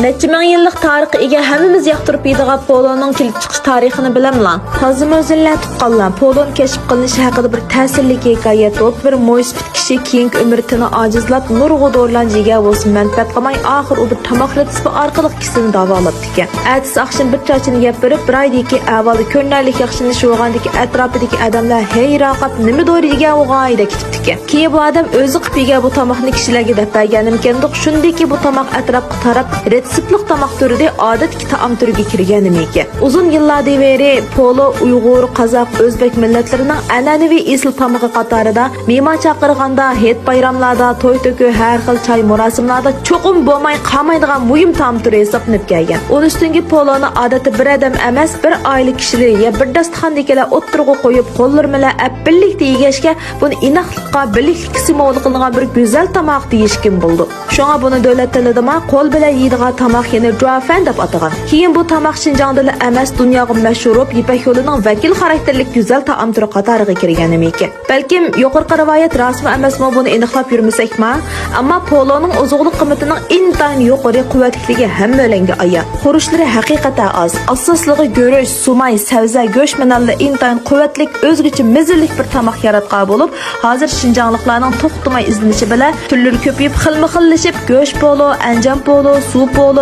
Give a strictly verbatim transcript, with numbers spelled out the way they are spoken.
نەچچە مىڭ يىللىق تارىخقا ئىگە، ھەممىمىز ياقتۇرۇپ يەيدىغان پولونىڭ كېلىپ چىقىش تارىخىنى بىلەملا؟ تازا مۆزىللەر تۇغقانلار، پولون كەشىپ قىلىنىشى ھەققىدە بىر تەسىرلىك ھېكايە توپ، بىر مويسىپىت كىشى كېيىنكى ئۆمرى تېنى ئاجىزلاپ، نۇرغۇن دورىلارنى يېگەن بولسا مەنپەئەت قىلماي، ئاخىر ئۇ بىر تاماق رېتسېپى ئارقىلىق كېسىلىنى داۋالاپتىكەن. ئەتىسى ئاخشىمى بىر چاچىنى يەپ بېرىپ، بىر ئايدىكى ئەھۋالى كۆرۈنەرلىك ياخشىلىنىش بولغاندىكى ئەتراپىدىكى ئادەملەر ھەيران قاپ، نېمە دورا يېگەن بولغاي دەپ كېتىپتىكەن. كېيىن بۇ ئادەم ئۆزى قىلىپ يېگەن بۇ تاماقنى كىشىلەرگە دەپ بەرگەنمىكەندۇق، شۇندىكى بۇ تاماق ئەتراپقا تاراپ، رېتسېپلىق تاماق تۈرىدە ئادەتتىكى تائام تۈرىگە كىرگەنمىكەن. ئۇزۇن يىللاردىن بېرى پولو، ئۇيغۇر، قازاق، ئۆزبېك مىللەتلىرىنىڭ ئەنئەنىۋى ئېسىل تامىقى قاتارىدا مېھمان چاقىرغاندا، ھېيت-بايراملاردا، توي-تۆكۈن، ھەر خىل چاي مۇراسىملاردا چوقۇم بولماي قالمايدىغان مۇھىم تائام تۈرى ھېسابلىنىپ كەلگەن. ئۇنىڭ ئۈستۈنگە پولونى ئادەتتە بىر ئادەم ئەمەس، بىر ئائىلە كىشىلىرى يا بىر داستىخاندىكىلەر ئوتتۇرىغا قويۇپ، قوللىرى بىلەن ئەپ بىرلىكتە يېگەچكە، بۇنى ئىناقلىققا، بىرلىكلىككە سىمۋول قىلىنغان بىر گۈزەل تاماق دېيىشكىمۇ بولىدۇ. شۇڭا بۇنى دۆلەت تىلىدىمۇ قول بىلەن يېيىدىغان تاماق، يەنى جۇافەن دەپ ئاتىغان. كېيىن بۇ تاماق شىنجاڭدىلا ئەمەس، دۇنياغا مەشھۇر بولۇپ، يىپەك يولىنىڭ ۋەكىل خاراكتېرلىك گۈزەل تائام تۈرى قاتارىغا كىرگەنمىكىن. بەلكىم يۇقىرىقى رىۋايەت راستمۇ ئەمەسمۇ، بۇنى ئېنىقلاپ يۈرمىسەكمۇ، ئەمما پولونىڭ ئوزۇقلۇق قىممىتىنىڭ ئىنتايىن يۇقىرى، قۇۋۋەتلىكلىكى ھەممەيلەنگە ئايان. خۇرۇچلىرى ھەقىقەتەن ئاز. ئاساسلىقى گۈرۈچ، سۇماي، سەۋزە، گۆش بىلەنلا ئىنتايىن قۇۋۋەتلىك، ئۆزگىچە مەززىلىك بىر تاماق ياراتقان بولۇپ، ھازىر شىنجاڭلىقلارنىڭ توختىماي ئىزدىنىشى بىلەن تۈرلىرى كۆپىيىپ، خىلمۇ خىللىشىپ، گۆش پولو، ئەنجان پولو، سۇ پولو،